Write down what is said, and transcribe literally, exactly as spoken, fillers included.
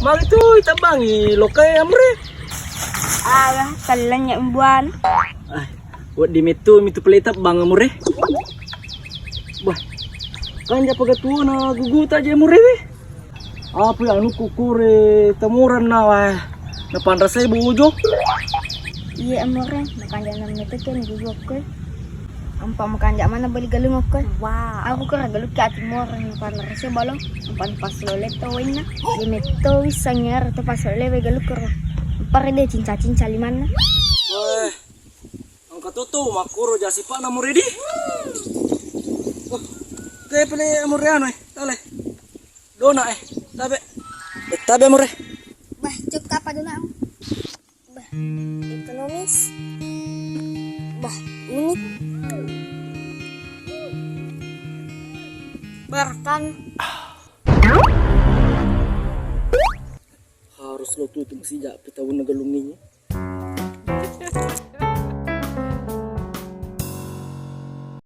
Pale tu itabbangi lokai, Amure. Alah, tellengnya mbuan. Ah, wedding metto mitu pale tabbang, Amure. Bah, kan japa gatuona guguta je, Amure, weh. Apa ya anu kukure temuran nawa. Napanrasai bojo. Iya, Amure, makanja nammeto ke gugu okko. Ampa makanja mana beli galung okko. Wow. Aku kira galung ke ati more, napanrasai balo. Ampa paslole to wainna. Iya metto wisang yaro to paslole we galung koro. Ampa rede cinca-cinca limanna. Weh, engka toto makkoro jasi pa na Amure di. Oh, kayak pele Amure anu, eh, tale. Dona, eh, tabe. Eh, tabe, Amure. Bah, cuk, apa dona? Bah, ekonomis. Bah, unik. Berkan. Harus lo tutung sija pitaun galung ini.